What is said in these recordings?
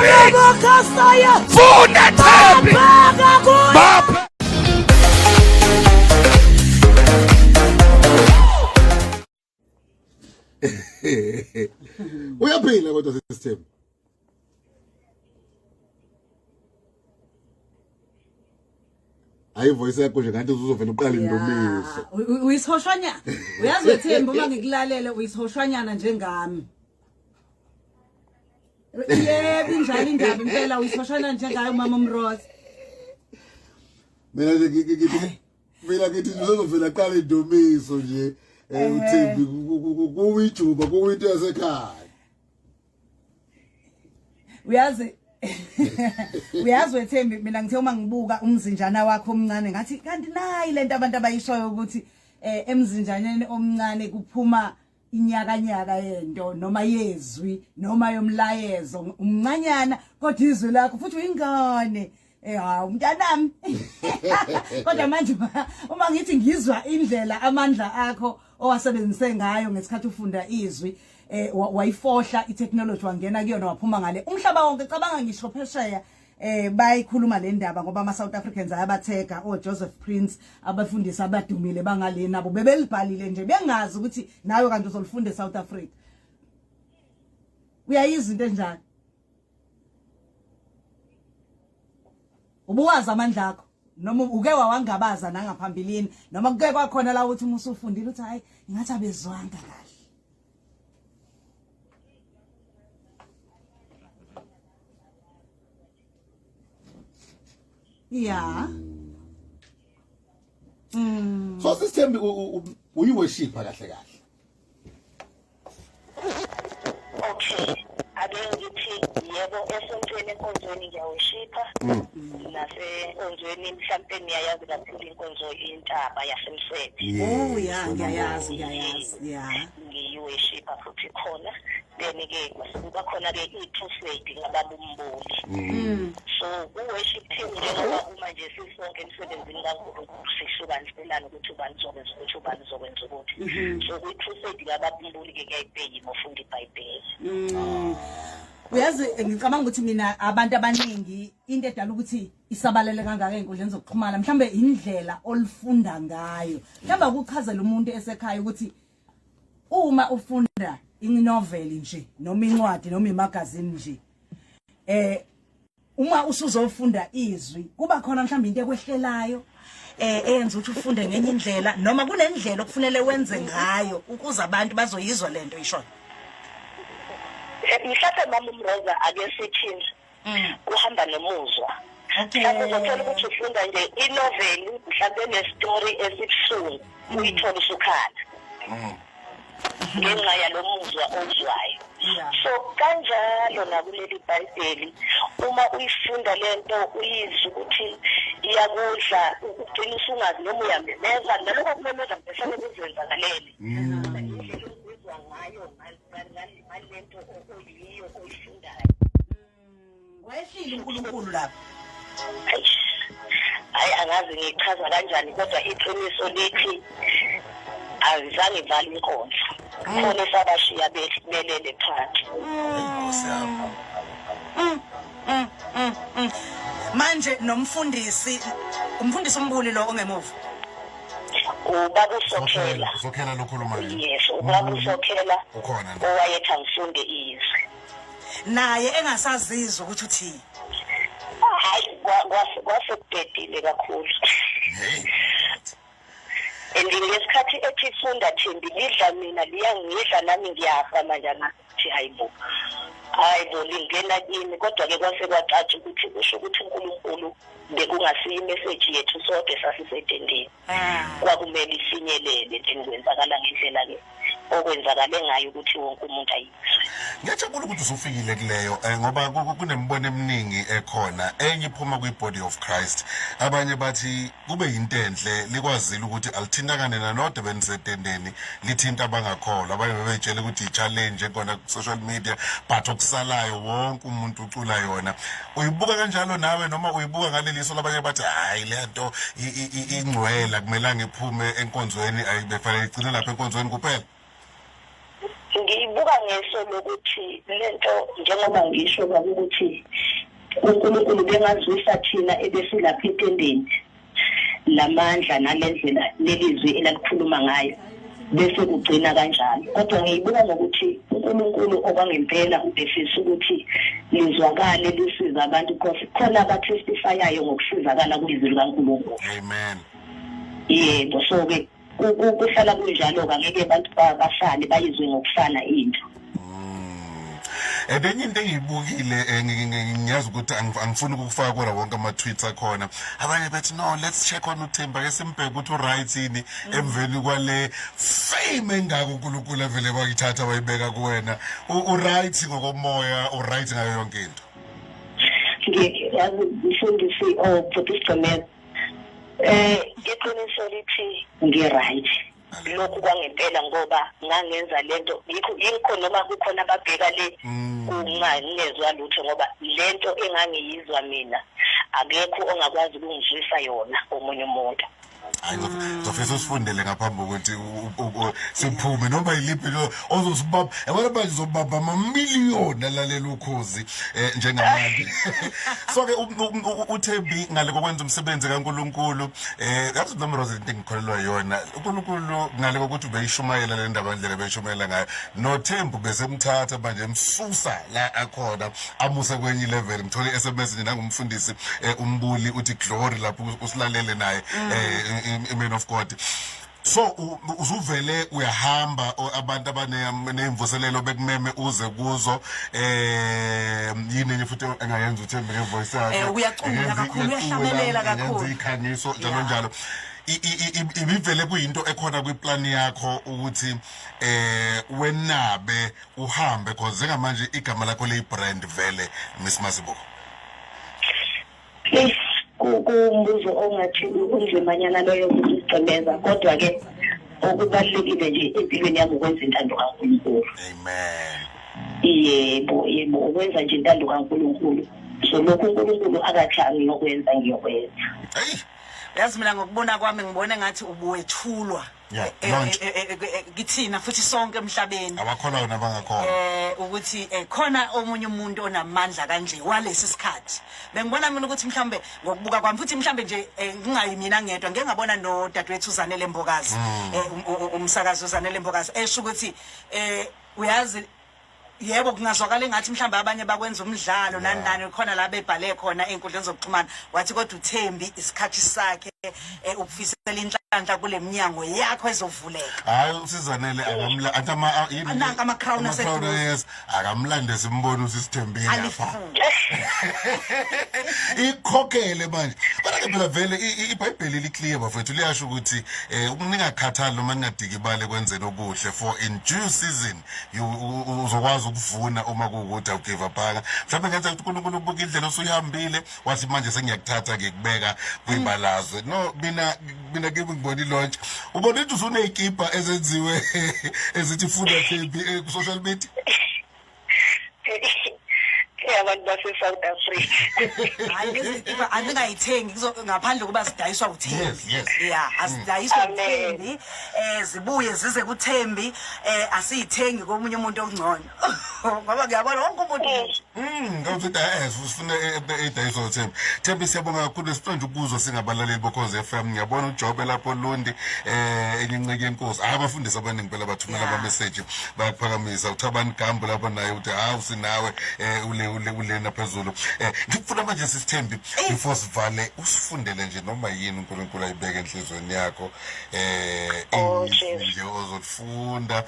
Thembi. Funda Thembi. Baphe. Uyaphila kodwa sisithembu. Hayi voice yakho nje ngathi uzovela uqala indomiso. Uyisihoshwanyana. Uyazi wethemba uma ngikulalele uyisihoshwanyana njengami. Yebo injalo indaba impela uyisihoshwana njengayo umama uMroza. Mina nje ngithi mina ngithi uzovela qala indomiso nje eh, uThembi kuyijuba kuyinto yasekhaya. Uyazi uyazi wethembi mina ngithe uma ngibuka umzinjana wakho omncane ngathi kanti nayi lento abantu abayishoyo ukuthi eh, emzinjaneni omncane kuphuma inyakanyaka yento noma yezwi noma yomlayezo umncanyana kodwa izwi lakho futhi uyingane Eh hawu mntanami. Kodwa manje uma ngithi ngizwa indlela amandla akho owasebenzise ngayo ngesikhathi ufunda izwi eh wayifohla itechnology wangena kuyona waphuma ngale. Umhlaba wonke cabanga ngisho phesheya eh bayikhuluma le ndaba ngoba ama South Africans ayabathega o Joseph Prince abafundisi abadumile bangale nabo bebelibhalile nje bengazi ukuthi nawe kanti uzolifunda eSouth Africa. Uyayizwa into enjalo? Ubuwazi amandla akho noma uke wawangabaza nangaphambilini noma kuke kwakhona la uthi uma usufundile uthi hayi ngathi abezwanga kahle. Yeah. Mm. So sisithembi uyiworshipper kahle kahle. Okay, ake ngithi yebo esontweni enkonzweni ngiyawushipha nasenkonzweni mhlampe niyayazi kakhulu inkonzo intaba yasemsebe. Oh ya ngiyayazi ngiyayazi ya. Ngiyiweshipha futhi khona then ke kuba khona ke i-crusade ngababa umbuli. Mm. So ku-worship team njengoba uma nje sisonke emsebenzini kaNkulunkulu sihlukaniselana ukuthi ubani uzokwenza ukuthi ubani uzokwenza ukuthi mhm. so kwi-crusade kababumbuli-ke kuyayibheki ngofunda ibhayibheli mm. Uyazi ngicabanga ukuthi mina abantu abaningi into edala ukuthi isabalele kangaka ey'nkundleni zokuxhumana mhlawumbe indlela olufunda ngayo mhlawumbe akuchazela umuntu esekhaya ukuthi uma ufunda inovel nje noma incwadi noma imagazini nje eh uma usuzofunda izwi kuba khona mhlawumbe into ekwehlelayo eh eyenza ukuthi ufunde ngenye indlela noma kunendlela okufanele wenze ngayo ukuze abantu bazoyizwa lento ishoyo. Eh, mhlawumbe mama umroza ake sithi kuhamba nomuzwa. Mhlawumbe uzothola ukuthi ufunda nje inoveli mhlawumbe enestori esibuhlungu uyithola usukhala ngenxa yalo muzwa owuzwayo. So kanjalo nakuleli Bhayibheli uma uyifunda lento uyizwe ukuthi iyakudla ugcina usungazi noma uyamemeza naloko kumemeza kufanele kuzenzakalele. Indlela ozizwa ngayo ngalento oyiyo oyifundayo. Wayehlile uNkulunkulu lapha. Hayi angazi ngichaza kanjani kodwa iqiniso lithi azange ivale inkonzo. Khona esabashiya belele phansi. Nkosi yami. Manje nomfundisi umfundisi umbuli lo ongemuva. Ubaba uSokhela. Usokhela lokhulumayo. Yes, ubaba uSokhela. Ukhona. Owayethi angifunde izwi. Naye engasazizwa ukuthi uthini. Hayi kwasekubhedile kakhulu. And ngesikhathi ethi funda Thembi lidla mina liyangidla nami ngiyafa manje angathi hayibo. Hayibo lingena kimi kodwa ke kwase kwacaca ukuthi kusho ukuthi uNkulunkulu bekungasiyo imeseji yethu sodwa esasisetendeni. Ah. Kwakumele ifinyelele then kwenzakala ngendlela ke okwenzakale ngayo ukuthi wonke umuntu ayizwe. Ngiyajabula ukuthi usufikile kuleyo eh, ngoba kunembono eminingi ekhona enye iphuma kwi-body of Christ abanye bathi kube yinto enhle likwazile ukuthi alithintakane nanodwa benisetendeni lithinta abangakholwa abanye bebeyitshela ukuthi i-challenge ekhona ku-social media but okusalayo wonke umuntu ucula yona uyibuka kanjalo nawe noma uyibuka ngaleliso labanye bathi hhayi le nto ingcwele akumelanga iphume enkonzweni ayibefanele igcine lapha enkonzweni kuphela. Ngiyibuka ngeso lokuthi lento, njengoba ngisho ukuthi uNkulunkulu bengazwisa thina ebesilapha etendeni lamandla nalendlela lelizwi elalikhuluma ngayo, bese kugcina kanjalo. Kodwa ngiyibuka ngokuthi uNkulunkulu okwangempela ubefisa ukuthi lizwakale, lisize abantu, because khona abatestifyayo ngokusizakala kwizwi likaNkulunkulu. Amen. Yebo, so ke kuhlala kunjalo, angeke abantu bahlale bayizwe ngokufana into. Enye into engiyibukile, ngiyazi ukuthi angifuni ukufaka kona wonke ama-tweets akhona, abanye bethi, "No, let's check on uThemba, ke simbheke ukuthi uright yini emveni kwale fame engako uNkulunkulu avele wayithatha wayibeka kuwena." Uright ngokomoya, uright ngayo yonke into? Yazi mfundisi, oh bhuti Sigcemeza, iqiniso lithi ngi-right lokhu kwangempela, ngoba ngangenza lento yikho yikho noma kukhona ababheka le kungangezwa lutho, ngoba lento engangiyizwa mina akekho ongakwazi ukungizwisa yona omunye umuntu. Hayi, ngizofisa usifundele ngaphambi kokuthi siphume noma yiliphi lo ozosibamba. Yabona manje uzobamba amamiliyoni alalela Ukhozi njengamanje. So ke uThembi, ngale kokwenza umsebenzi kaNkuluNkulu, yazi noma Rose, into engikholelwa yona, uNkulunkulu ngale kokuthi ubeyishumayela le ndaba, indlela ebeyishumayela ngayo noThembi, besemthatha manje emsusa la akhona amuse kwenye level. Ngithole i-SMS nje nangumfundisi uMbuli, uthi glory lapho usilalele naye, man of God. So uzuvele uyahamba, abantu abaneyimvuselelo bekumeme uze kuzo. Yini enye futhi engayenza uThembi ngevoice yakhe? Uyacula kakhulu, uyahlabelela kakhulu, kakhulu. Ikhangiso, njalo njalo. Ibivele kuyinto ekhona kwiplan yakho ukuthi wenabe uhambe, cause njengamanje igama lakho leyi brand vele, Miss Mazibuko? Eish, kuwumbuzo ongathi unzimanyana loyo ukuthi sicemeza, kodwa ke okubalulekile nje empilweni yami ukwenza intando kaNkulunkulu. Amen. Yebo, ukwenza nje intando kaNkulunkulu. So lokhu uNkulunkulu akathi angiyokwenza, ngiyokwenza. Hey. Yazi mina ngokubona kwami ngibona ngathi ubuwethulwa Launch. Kithina futhi sonke emhlabeni. Abakholwayo nabangakholwa. Ukuthi khona omunye umuntu onamandla kanje walesi sikhathi. Bengibona mina ukuthi mhlambe ngokubuka kwami futhi mhlambe nje ngingayi mina ngedwa, ngeke ngabona nodadewethu uZanele Mbokazi, umsakazi uZanele Mbokazi, esho ukuthi uyazi, yebo, kungazwakala engathi mhlawumbe abanye bakwenza umdlalo nani nani khona la bebhale khona ey'nkundleni zokuxhumana, wathi kodwa uThembi isikhathi sakhe, ukufisela inhlanhla kule minyango yakho ezovuleka. Hayi, usizanele akamla athi ama yini? Nanka ama-crown ama-crown, aseduze. Yes, akamlande simbone usisithembile lapha. Alifuni. Ikhokhele manje, kodwa ke phela vele iBhayibheli liclear bafethu, liyasho ukuthi ningakhathali noma ningadikibali ekwenzeni okuhle, for in due season uzokwazi ukuvuna uma kuwukuthi awugive upanga. Mhlawumbe ngenza ukuthi uNkulunkulu ubuka indlela osuyihambile, wathi manje sengiyakuthatha ngikubeka kwibalazwe. No, mina kimi ngibona ilaunch. Ubona ukuthi usuney'kipa ezenziwe ezithi "Funda Thembi" ku-social media. Abantu base-South Africa. Hayi, lezi zikipa andingayithengi ngaphandle kuba zidayiswa uThembi. Ya, azidayiswa Amen. uThembi, zibuye zize kuThembi, asiyithengi komunye umuntu ongcono, ngoba ngiyabona wonke umuntu nje. Ngawuthi sifuna edayiswa uThembi. Thembi, siyabonga kakhulu, sifuna nje ukuzwa singabalaleli boKhozi FM. Ngiyabona uJobe lapho Lundi, enye inceke yenkosi. Hayi, abafundisi abaningi phela bathumela ama message bayakuphakamisa. UThabani Gambo lapho naye uthi hawu, sinawe, ule ule ulena phezulu. Ngifuna manje sisithembi, before sivale, usifundele nje noma yini uNkulunkulu ayibeke enhlizweni yakho. Oh, Izwi Jesu. nje ozolifunda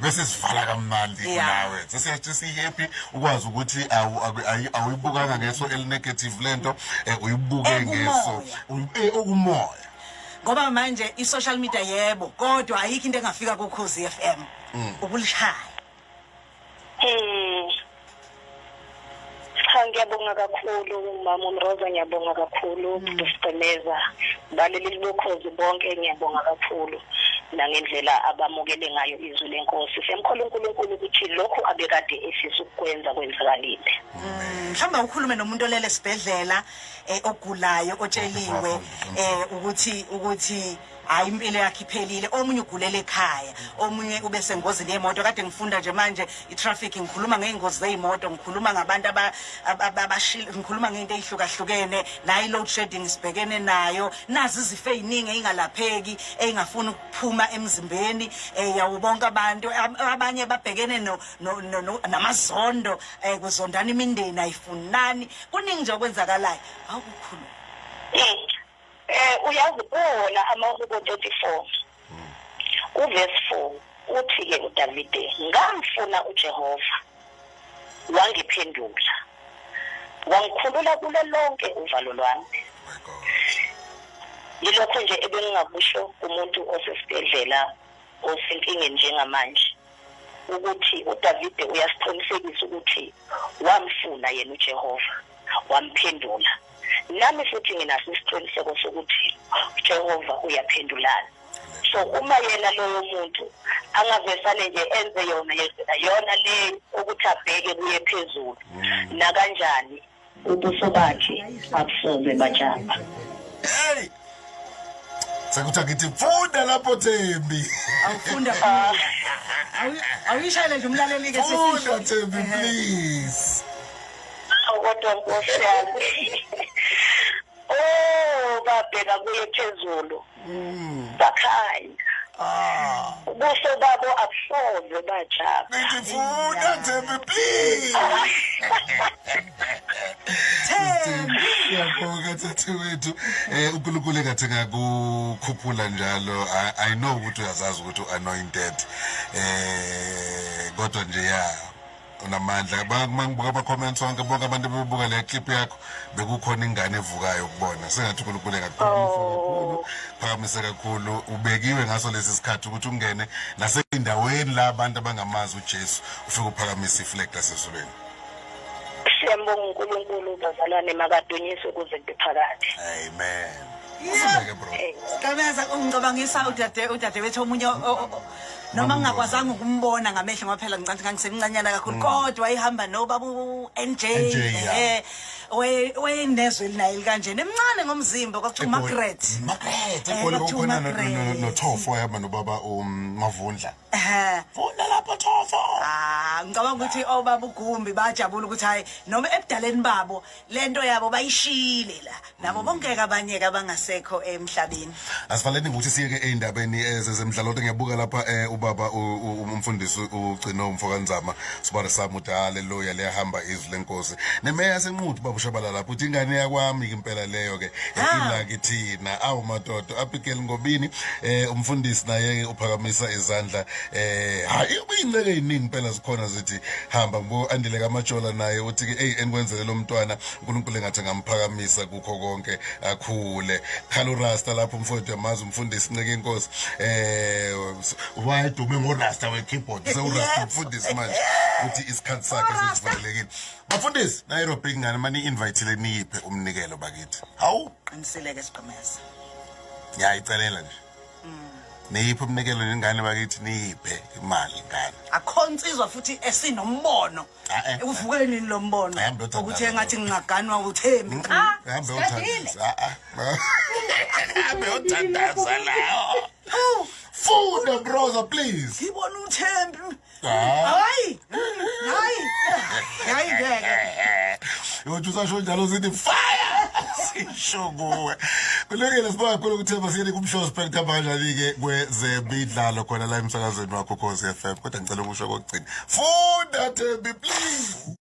bese sivala kamnandi nawe. Sesiyathi si-happy ukwazi ukuthi awuyibukanga ngeso elinegative lento, uyibuke ngeso Ekumoya. okumoya. Ngoba manje i-social media, yebo, kodwa ayikho into engafika kuKhozi FM ukulishaya. Cha, ngiyabonga kakhulu mama uMroza, ngiyabonga kakhulu Busigcemeza, baleli bokhozi bonke, ngiyabonga kakhulu nangendlela abamukele ngayo izwi lenkosi. Siyamkhola uNkulunkulu ukuthi lokhu abekade efisa ukukwenza kwenzakalile. Mhlawumbe ukhulume nomuntu olele esibhedlela, ogulayo, otsheliwe ukuthi Hayi, impilo yakhe iphelile. Omunye ugulela ekhaya, omunye ube sengozini yemoto. Kade ngifunda nje manje i-traffic, ngikhuluma ngey'ngozi zey'moto, ngikhuluma ngabantu abashile, ngikhuluma ngey'nto ey'hlukahlukene. Nayo i-load shedding sibhekene nayo, nazi izifo ey'ningi ey'ngalapheki, ey'ngafuni ukuphuma emzimbeni yawo bonke abantu. Abanye babhekene namazondo, kuzondana imindeni, ayifunani. Kuningi nje okwenzakalayo. Awukukhuluma. Uyazi kuwona amaHubo 34 uverse 4 uthi-ke uDavide, ngamfuna uJehova, wangiphendula, wangikhulula kulo lonke uvalo lwami. My God. Yilokho nje ebengingakusho kumuntu osesibhedlela, osenkingeni njengamanje, ukuthi uDavide uyasiqinisekisa ukuthi wamfuna yena uJehova, wamphendula. Nami futhi nginaso isiqiniseko sokuthi uJehova uyaphendulana. So uma yena loyo muntu angavesane nje enze yona yona le ukuthi abheke kuye phezulu, nakanjani ubuso bakhe abusoze bajabha. Hey, sekuthi angithi funda lapho, Thembi. Awufunda, awuyishayele nje umlaleli-ke. Funda, Thembi, please. Kodwa nkosi yami, oh, babheka kuye phezulu, bakhanya, ubuso babo abusoze bajabha. Ngithi funda, Thembi, please. Thembi. Ngiyabonga, thathe wethu. UNkulunkulu engathi ngakukhuphula njalo. I know ukuthi uyazazi ukuthi u-anointed, kodwa nje ya, unamandla. Mangibuka ama-comments wonke, bonke abantu bebuka le clip yakho, bekukhona ingane evukayo ukubona sengathi uNkulunkulu engakuphakamisa kakhulu, phakamise kakhulu. Ubekiwe ngaso lesi sikhathi ukuthi ungene nasey'ndaweni la abantu abangamazi uJesu, ufike uphakamise iflag lasezulwini. Siyambonga uNkulunkulu, bazalwane, makadunyiswe kuze kube phakade. Amen. Usibeke, bro. Kameza ungicabangisa udadewethu omunye noma ngingakwazanga ukumbona ngamehlo, ngoba phela ngicathi ngangisemncanyana kakhulu, kodwa wayehamba nobaba u-NJ. NJ, yeah. Wayenezwe elinaye elikanjena, emncane ngomzimba, kwakuthiwa uMargaret. Margaret. Egoli. Egoli. Kwakuthiwa kukhona uMargaret. noThofo, wahamba nobaba uMavundla. Funda lapho, Thofo. Ah, ngicabanga ukuthi obaba uGumbi bajabula ukuthi hayi, noma ebudaleni babo lento yabo bayishile la nabo bonke abanye ke abangasekho emhlabeni. Asivaleni ngokuthi siyeke ey'ndabeni zezemidlalo, kodwa ngiyabuka lapha ubaba umfundisi uGcino umfokaNzama sibale sami uthi haleluya, liyahamba izwi lenkosi. Nemeya yaseNquthu, baba uShabala lapho, uthi ingane yakwami-ke impela leyo-ke, Ah. ila kithina. Awu madoda, Abigail Ngobini, umfundisi naye-ke uphakamisa izandla. Hayi, iy'nceke ey'ningi impela zikhona zithi hamba. Ngibo Andile kaMajola naye uthi-ke eyi, enikwenzele lo mntwana, uNkulunkulu engathi angamphakamisa kukho konke, akhule. Khala uRasta lapho, umfowethu, uyamazi umfundisi Nceke inkosi, wayedume ngoRasta we-keyboard, sewuRasta umfundisi manje, uthi isikhathi sakhe sesivalelekile. Bafundisi, Nairobi ingane mani-invitile, niyiphe umnikelo bakithi, hawu. Qinisile-ke, Sigqemeza. Ngiyayicelela nje, niyiphe umnikelo nengane bakithi, niyiphe imali ingane. Akho insizwa futhi esinombono. Ah, eh. Uvuke nini lo mbono Ahambe uyothandaza. ukuthi engathi ngingaganwa uThembi? Cha. Hambe. Sikadile. Uyothandaza. Ah, ah. Hambe uyothandaza lawo. Funda, brother, please. Ngibona uThembi. Ah. Hayi, hayi, hayi, ngeke. Yothi usasho njalo, sithi fire, sisho kuwe. Kulungile, sibonga kakhulu ukuthemba. Siyeni kumshow spect hamba kanjani-ke kwezemidlalo khona la emsakazweni wakho, Khosi FM. Kodwa ngicela ukusho kokugcina, funda, Thembi, please.